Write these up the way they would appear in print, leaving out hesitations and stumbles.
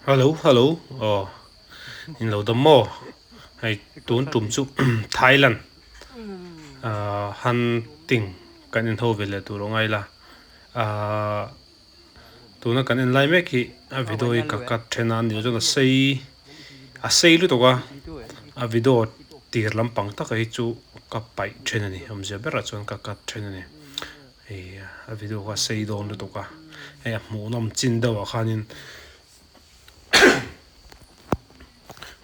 Hello hello aw in lo dawm maw hei tun tum chu Thailand ah hunting kan en ho ve leh tur a ngai la ah tuna kan en lai mek hi a video hi ka cut then a ni chuan a sei a sei lutuk a a video tir lampang taka hi chu ka paih then a ni awmzia berah chuan ka cut then a ni. Hei a video kha a sei dawn lutuk a hei a hmuhnawm chin deuh ah khanin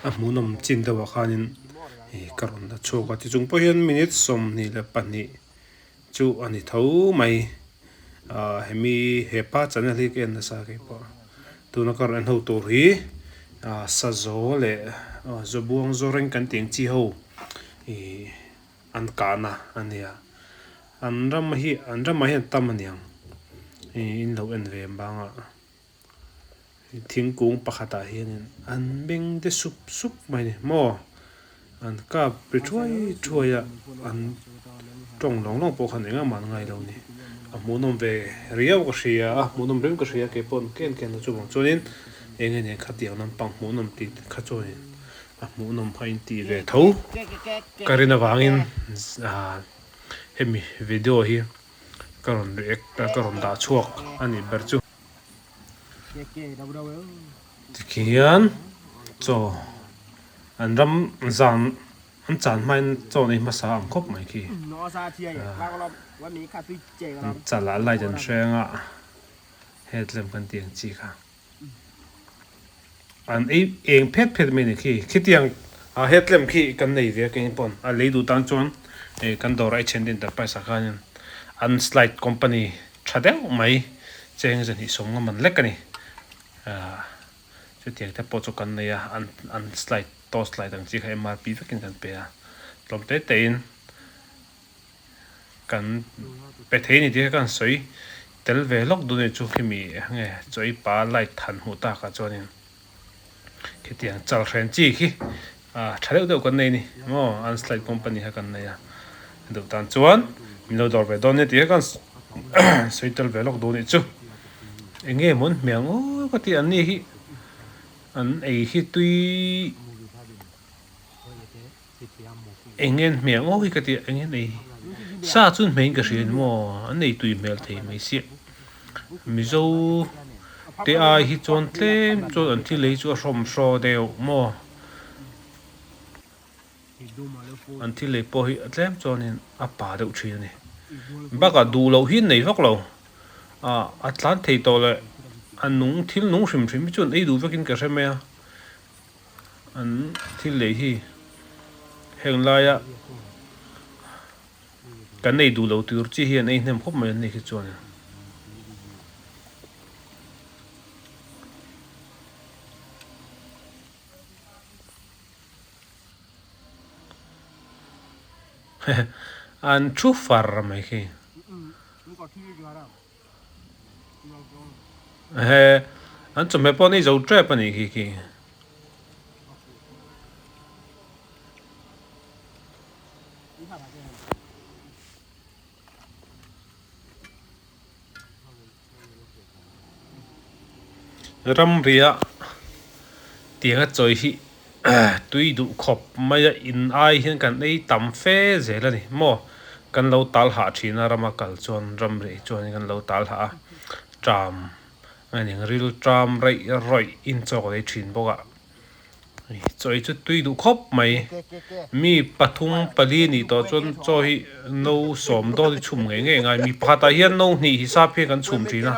a hmuhnawm chin deuh ah khanin ih ka rawn la chhuak a tichung pawh hian minute 22 chu a ni tho mai ah hemi hepa channel hi ka en nasa keipawh tuna ka rawn en ho tur hi ah sazaw leh zawbuang zawreng kan tih ang chi ho ih. An kahna a nia. An ram hi an ramah hian tam a niang. Ih in lo en ve bangah thingkung pakhatah hianin an beng te sup sup mai a ni maw. An kap ri thuai thuai a an tawng lawng lawng pawh khan engah mah an ngai lo a ni. A hmuhnawm ve riau ka hria a hmuhnawm riau ka hria keipawh an ken ken a chuvang chuanin eng nge nen khatiang lampang hmuhnawm tih kha chuanin a hmuhnawm kha in tih ve tho ka rin avangin ah hemi video hi ka rawn react a ka rawn dah chhuak a nih ber chu tikhian chaw an ram zan an chan hmain chaw an ei hmasa ang khawp mai khi an chal ah light an hreng a headlamp kan tih ang chi kha. An ei eng phet phet mai a ni khi. Khitiang ah headlamp khi kan nei ve a keng pawn a lei duh tan chuan eh kan dawrah H&D Enterprise ah khanin an slide company tha deuh mai cheng zahnih sawm nga man lek a ni. Ah chutiang te pawh chu kan nei a an an slide torch light ang chi kha MRP vekin kan pe a tlawm te te in. Kan pe thei ni tih kha kan sawi tel ve lawk dawn a ni chu khimi nge chawi pa light han hmuh takah chuanin khitiang chal hren chi khi ah tha deuh deuh kan nei a ni maw unslide company kha kan nei a duh tan chuan min lo dawr ve dawn nia tih kha kan sawi tel ve lawk dawn a nih chu eng nge maw an hmel ngawt ka tih an ni hi an ei hi tui. Eng nge an hmel ngawk hi ka ti a, eng nge an ei sa chu an hmeiin ka hria ni maw an ei tui hmel thei mai sia Mizo te ai hi chuan tlem chuan an thil ei chu a hrawm hraw deuh maw an thil ei pawh hi a tlem chuanin a pa deuh thin a ni bakah duh loh hi an nei vak lo ah a tlan thei tawh leh a nung thil nung hrim hrim hi chu an ei duh vekin ka hre mai a. An thil lei hi heng laia kan ei duh lo tur chi hi an ei hnem khawp mai an ni khi chuan. An thu far mai khi. He an chawhmeh pawh an ei zo tep a nih khi khi. Ramriah tianga chawi hi tui duh khawp mai a in ai hian kan ei tam fe zel a ni maw kan lo tal hah thin a rama kal chuan ramriah hi chuan kan lo tal hah a tram a ni ang ril tram raih rawih in chaw kan ei thin bawk a. Chaw chu tui duh khawp mai. Mi pathum pali nih tawh chuan chaw hi no sawm dawn hi chhum ngei ngei ngai. Mi pakhatah hian no hnih hisap hi kan chhum thin a,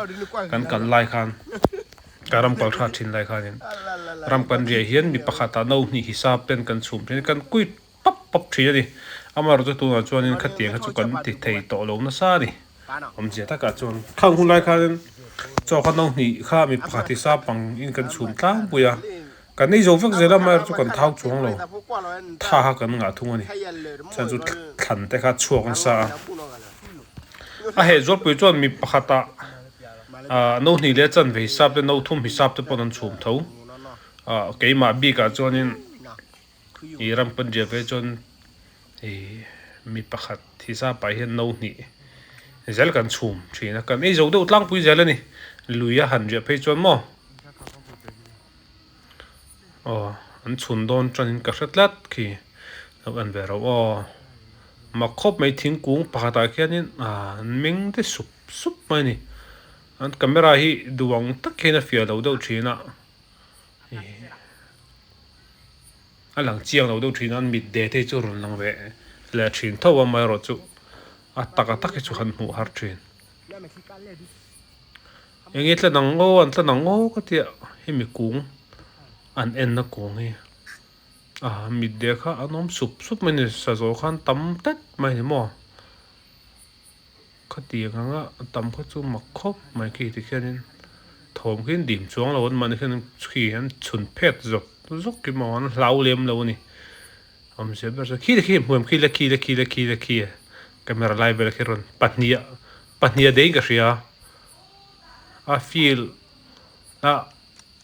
kan kal lai khan ka ram kal hrat thin lai khanin ram kan riah hian mi pakhatah no hnih hisap ten kan chhum thin a, kan kui pap pap thin a ni. Amaherawhchu tunah chuanin khatiang kha chu kan ti thei tawh lo nasa a ni. Awmzia takah chuan khang hun lai khanin chaw kha no hnih kha mi pakhat hi sa pang in kan chhum tlangpui a, kan ei zo vek zel a amaherawhchu chu kan thau chuang lo, tha kha kan ngah thung a ni. Chuan chu thlan te kha chhuak nasa a, a heh zualpui chuan mi pakhatah ah no hnih leh chanve hisap te no thum hisap te pawh an chhum tho, ah keimah bikah chuanin. Ih ram kan riah ve chuan ih mi pakhat hi zap ah hian no hnih zel kan chhum thin a kan ei zo deuh tlangpui zel a ni lui a han riah phei chuan maw. Aw an chhun dawn tanin ka hre tlat khi lo en ve rawh aw mak khawp mai thingkung pakhatah khianin ah an meng te sup sup mai a ni an camera hi duh ang tak hian a fiah lo deuh thin a ih a lang chiang lo deuh thin a an mit de te hi chu a rawn lang ve leh thin tho a amaherawhchu a taka tak hi chu han hmuh har thin. Enge tla dang aw an tla dang aw ka tia hemi kung an en na kung hi a mit deh kha an awm sup sup mai a ni sazaw khan tam tlat mai a ni maw khatiang anga tam kha chu mak khawp mai khi tikhianin thawm khi an dim chuang lo an mahni khian khi an chhun phet zawk zawk khi maw an hlau lem lo a ni awmzia ber chu khi te khi hmuh em khi le khi le khi le khi le khi camera lai vel khi rawn pahnih pahnih a deiin ka hria a field a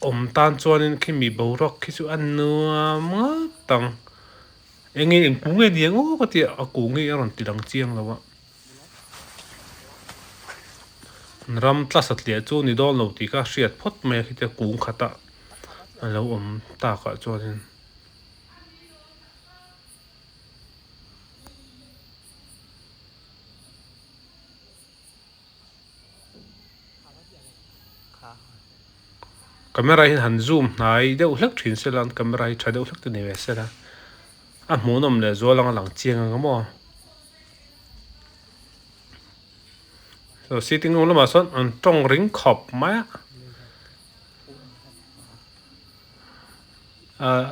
awm tan chuanin khimi boruak khi chu a nuam ngawt ang eng nge eng kung nge ni ang aw ka tia a kung hi a rawn ti lang chiang lo a ram tla satliah chu ni dawn lo tih kha a hriat phawt mai a khitia kung khat a a lo awm takah chuanin. Camera hi han zoom hnai deuh hlek thin se la an camera hi tha deuh hlek te ni ve se la a hmuhnawm leh zual ang a lang chiang ang maw so sitting room lamah sawn an tawng ring khawp mai a ah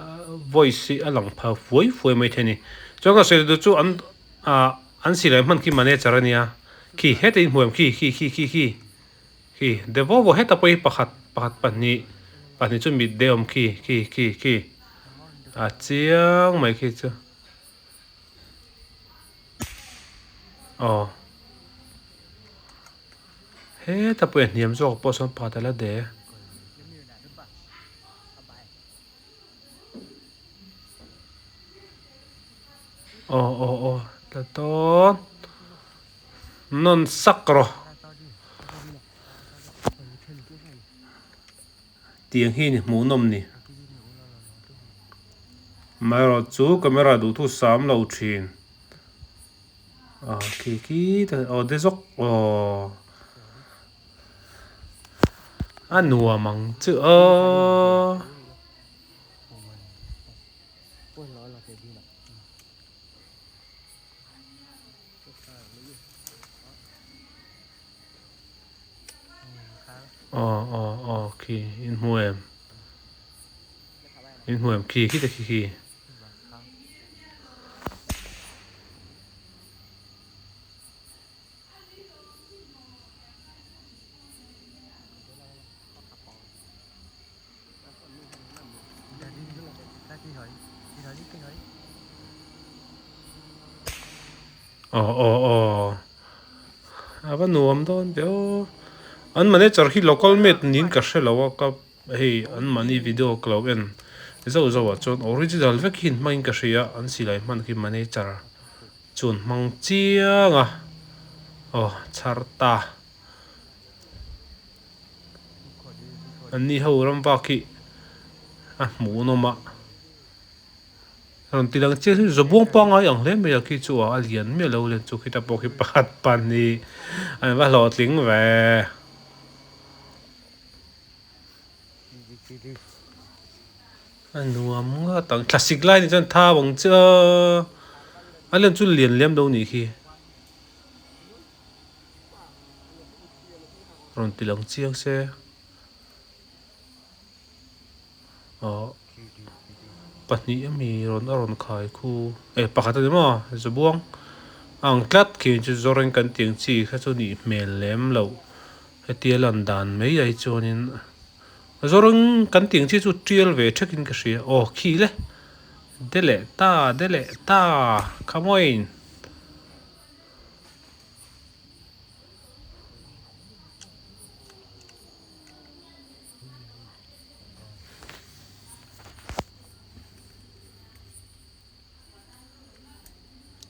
voice hi a lang pha fuai fuai mai thei a ni chuan ka sawi duh chu an ah an silai hman khi manager a nia khi heta in hmu em khi khi khi khi khi khi de vo vo heta pawh hi pakhat pakhat pahnih pahnih chu mit deuh a awm khi khi khi khi a chiang mai khi chu aw heta pawh hi a hniam zawk pawh sawn pakhat a la de. Aw aw aw tla dawn nawn sak rawh tiang hi ni hmuhnawm ni amaherawh chu camera duhthu sam lo thin ah khi khi aw de zawk aw. A nuam ang chu aw. Aw aw aw khi in hmu em in hmu em khi khi te khi khi. Aw aw aw a va nuam dawn ve aw an manager hi local mate niin ka hre lo a ka hei an mahni video ka lo en zauh zauh ah chuan original vek hi an hmangin ka hria an silai hman khi manager. Chuan hmang chiang a, aw chhar ta. An ni ho ram vak hi a hmuhnawm a, rawn ti lang chiang hi zawbuang pangngai ang hle mai a khi chu a lian miah lo len chu khita pawh khi pakhat pahnih an va hlawhtling ve. A nuam ngawt ang thlasik lai ni chuan thau ang che a a len chu lian lem lo nih khi rawn ti lang chiang se ah pahnih ami rawn a rawn khai khu eh pakhat a ni maw zabuang a ang tlat khi chu zawreng kan tih ang chi kha chu nih hmel lem loh hetia lan dan mai ai chuanin. Zawrng kan tih ang chi chu tial ve thek in ka hria aw khi le de leh ta de leh ta come on.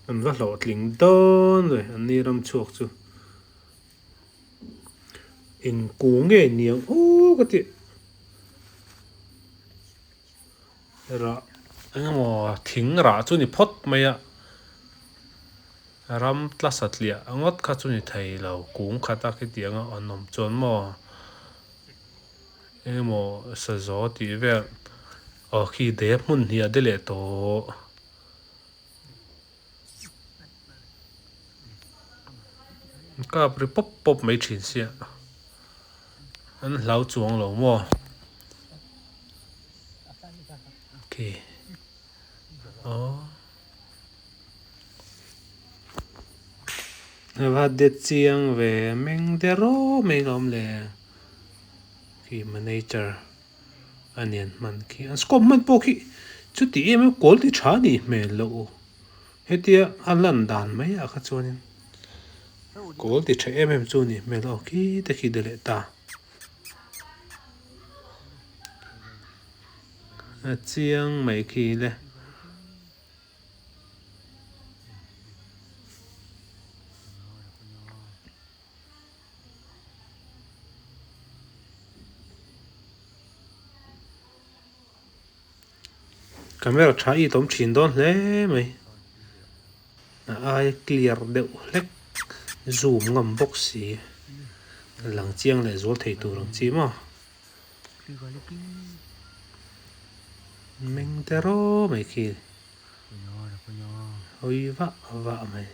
An va hlawhtling dawn ve an ni ram chhuak chu. Eng kung nge ni ang aw ka tih. Rah eng emaw thing rah chu ni phawt mai a ram tla satliah ngawt kha chu ni thei lo kung khat a khitiang a an awm chuan maw eng emaw sazaw tih vel aw khi de hmun hnih a de leh tawh. Kap ri pawp pawp mai thin sia an hlau chuang lo maw khi aw va de chiang ve meng de rawh mai lawm le khi manager a nian hman khi an scope hman pawh khi chuti em em kawl ti tha a nih hmel loh. Hetia a lan dan mai ah kha chuanin kawl ti tha em em chu a nih hmel aw khi te khi de leh ta. A chiang mai khi le. Camera tha i tawm thin dawn hle mai a aia clear deuh hlek zoom ngam bawk si lang chiang leh zual thei tur ang chi maw meng te rawh mai khi hawi vah vah mai.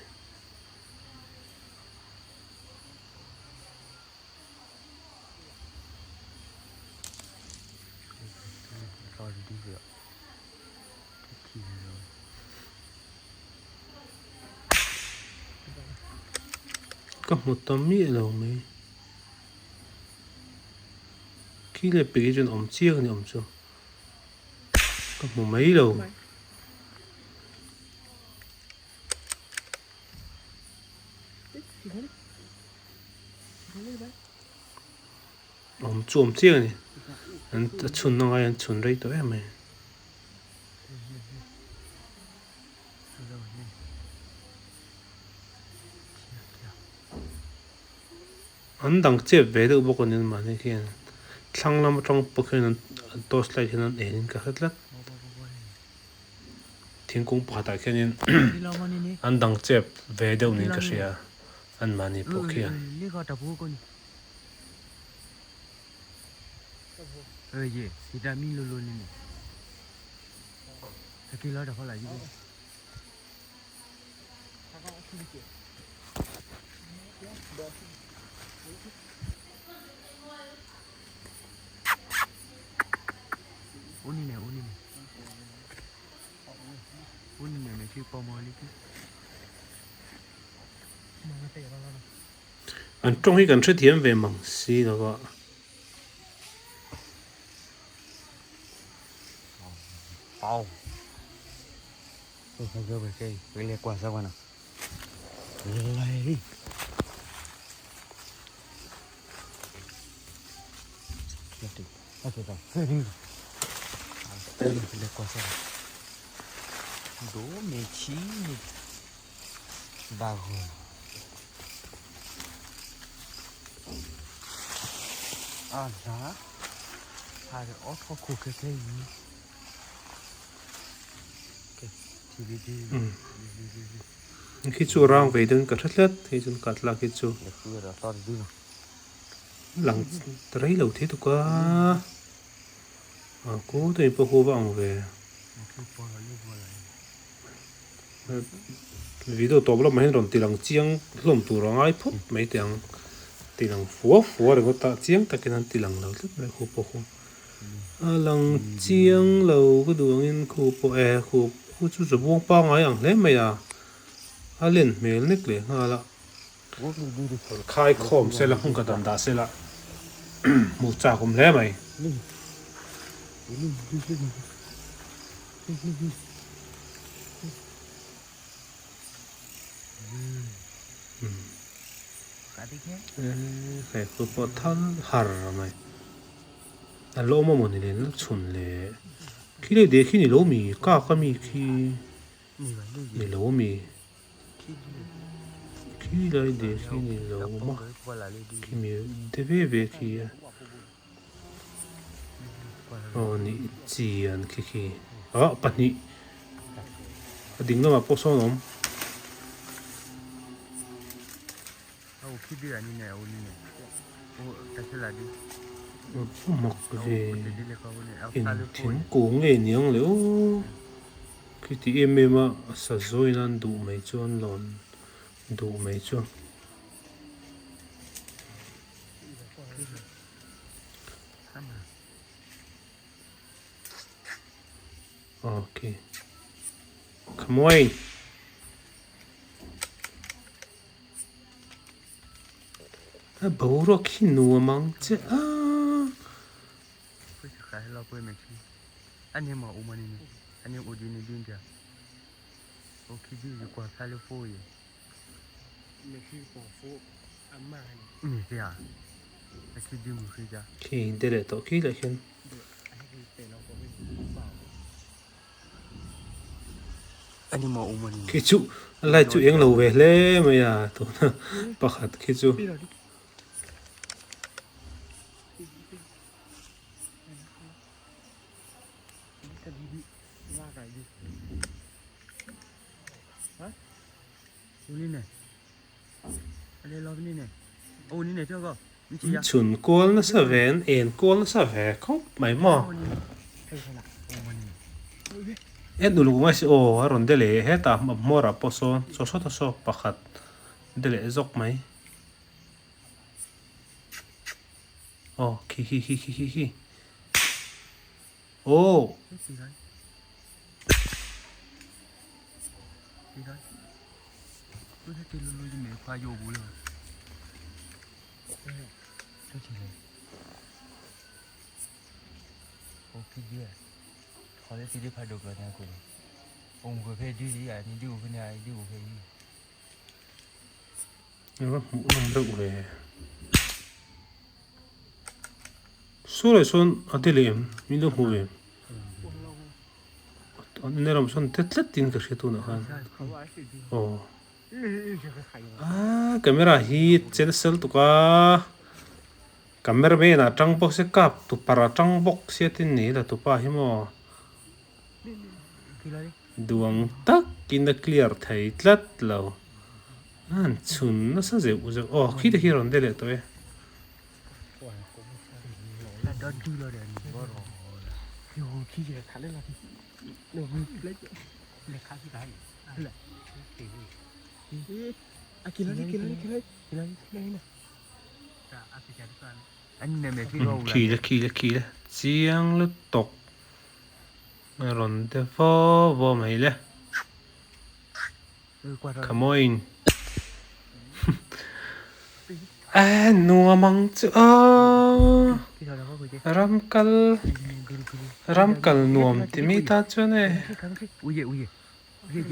Ka hmu ta miah lo mai. Khi leh pek hi chuan awm chiang a ni awm chu. Ka hmu mai lo. Awm chu awm chiang a ni. An a chhun angai an chhun rei tawh em mai. An dang chep ve deuh bawk a ni mahni khian thlang lam atang pawh khian an torch light hian an en in ka hre tlat. Thingkung pakhatah khianin an dang chep ve deuh niin ka hria an mahni pawh khian. An tawng hi kan hrethiam ve mang si lo a. Khi chu rang ve deuhin ka hre tlat hei chuan ka tlak hi chu lang rei lo thei tuk a a ku te pawh hu va ang ve video tawp lamah hian rawn ti lang chiang hlawm tur a ngai phawt mai teh ang ti lang fua fua ringawt a chiang takin an ti lang lo tlat mai khu pawh khu. A lang chiang lo ka duh angin khu pawh e khu khu chu zawbuang pangngai ang hle mai a a len hmel nek leh nghal a. Khai khawm sela hmun ka dan dah sela hmuh chak awm hle mai. He khu pawh thal har mai. A lawm a mawni le na chhun le khi leh deh khi ni lo mi kak a mi khi ni lo mi khi lai deh khi ni lo ma khi mi de ve ve khi a aw nih chian khi khi. Ah pahnih a ding lamah pawh sawn a awm. Mak ve eng thingkung nge niang le aw khiti em em a sazawi nan duh mai chuan lawn duh mai chu. Okay. Come away. A boruak hi nuam ang che a. Khi de leh tawh khi leh khian. Khi chu a light chu eng lo ve hle mai a tuna pakhat khi chu. Chhun kual nasa ve an en kual nasa ve khawp mai maw en uluk ngai si aw a rawn de leh hetah hmawr ah pawh sawn saw sawt a saw pakhat de leh zawk mai aw khi khi khi khi khi aw. Ava hmuh nawm deuh ve. Saw leh sawn a ti leh em? Min lo hmuh ve em? An ram sawn te tlat in ka hria tunah khan. Aw. Ah camera hi chen sel tuk a. Camera man ah tang bawk se kap tu par ah tang bawk sia tin ni la tupa hi maw. Duang takin a clear thei tlat lo. An chhun nasa zeuh zeuh. Aw khi te khi a rawn de leh tawh e. Khi le khi le khi le chiang lutuk a rawn de va va mai le. Come on. A nuam ang chu a ram kal ram kal nuam ti mi ta chuan e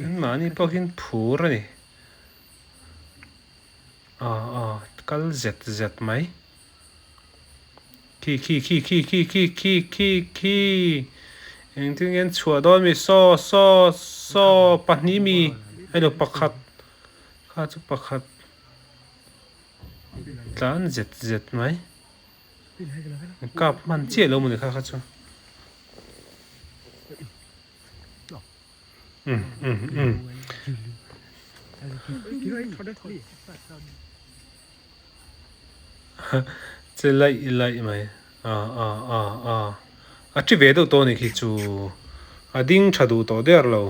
an mahni pawh hian phur a ni ah ah kal zet zet mai khi khi khi khi khi khi khi khi khi engtin nge an chhuah dawn mi saw saw saw pahnih mi hello pakhat kha chu pakhat. Tlan zet zet mai. Kap hman chiah lo mawni kha kha chu. Um um um. Che laih laih mai. A a a a. A thi ve deuh tawh a ni khi chu. A ding tha duh tawh der lo.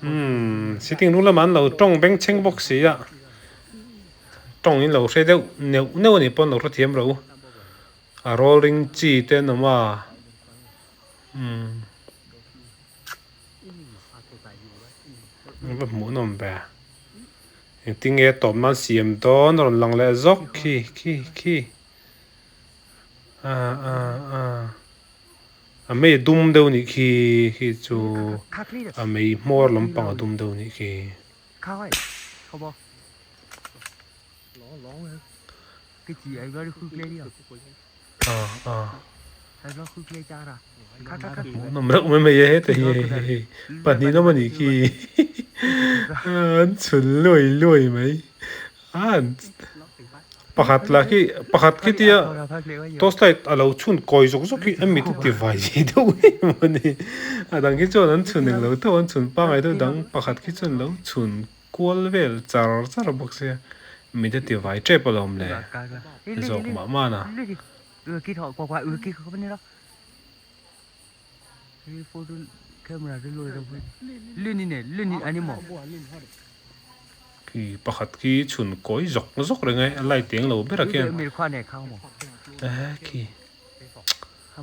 Umm sitting room lamah an lo tawng beng chheng bawk si a tawng in lo hre deuh neuh neuh a nih pawh an lo hrethiam ro a rolling chi te an awm a umm va hmuh nawm ve engtin nge tawp nan siam dawn a rawn lang leh zawk khi khi khi. Ah ah ah a mei a dum deuh nih khi khi chu a mei hmawr lampang a dum deuh nih khi. Ah ah hmuhnawm reuh mai mai e heta hi hei hei pahnih nawm a nih khi an chhun luai luai mai. Pakhat lah khi pakhat khi tia torchlight a lo chhun kawi zawk zawk hi a mit a ti vai zui deuh em a ni a dang khi chuan an chhun englo tho an chhun pangai deuh dang pakhat khi chuan lo chhun kual vel char char bawk sia mit a ti vai tep alawm le zawk mah mah na. Khi pakhat khi chhun kawi zawk zawk reng e a light eng lo ber ah khian eh khi a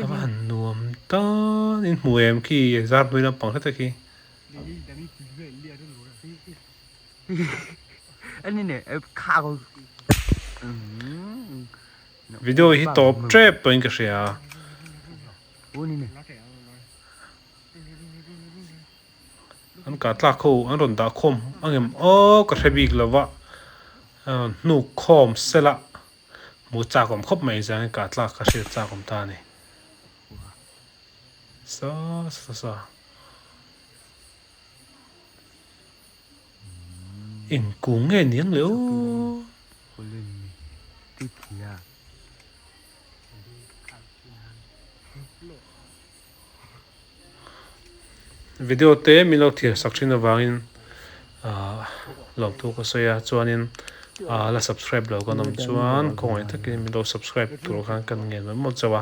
va han nuam tan in hmu em khi zar hnuai lampang hret a khi. Video hi tawp tep tawhin ka hria. An kah tlak ho an rawn dah khawm ang em aw ka hre bik lo va hnuk khawm sela hmuh chak awm khawp mai zan kah tlak ka hriat chak awm ta a ni sa sa sa eng kung nge ni ang le aw. Video te min lo thlir sak thin avangin ahh lawmthu ka sawi a chuanin ahh la subscribe lo kan awm chuan khawngaih takin min lo subscribe tur khan kan ngen mai mawlh chauh a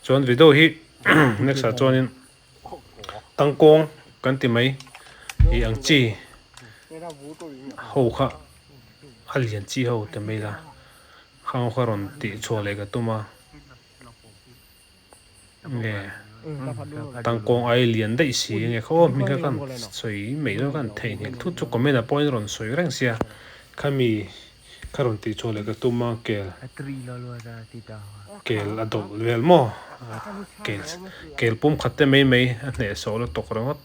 chuan video hi next ah chuanin tangkawng kan ti mai ih ang chi ho kha a lian chi ho ti mai la khang kha rawn tih chhuah leh ka tum a. Nge tangkawng ai lian daih si nge khaw hming kha kan sawi mai dawn khan theihnghilh thut chu comment ah pawhin rawn sawi reng sia khami kha rawn tih chhuah leh ka tum a kel kel a dawlh vel maw kel kel pum khat te mai mai a hnehsawh la tawk ringawt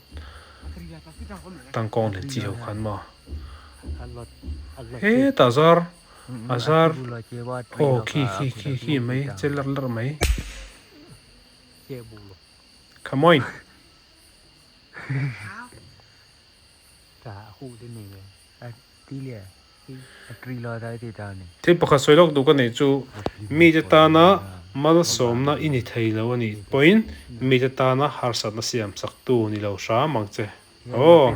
tangkawng lian chi ho khan maw hetah zar. A zar aw khi khi khi khi mai che larh larh mai come on Thil pakhat sawi lawk duh ka neih chu mite tana malsawmna i ni thei lo a nih pawhin mite tana harsatna siam chaktu ni lo hram ang che aw.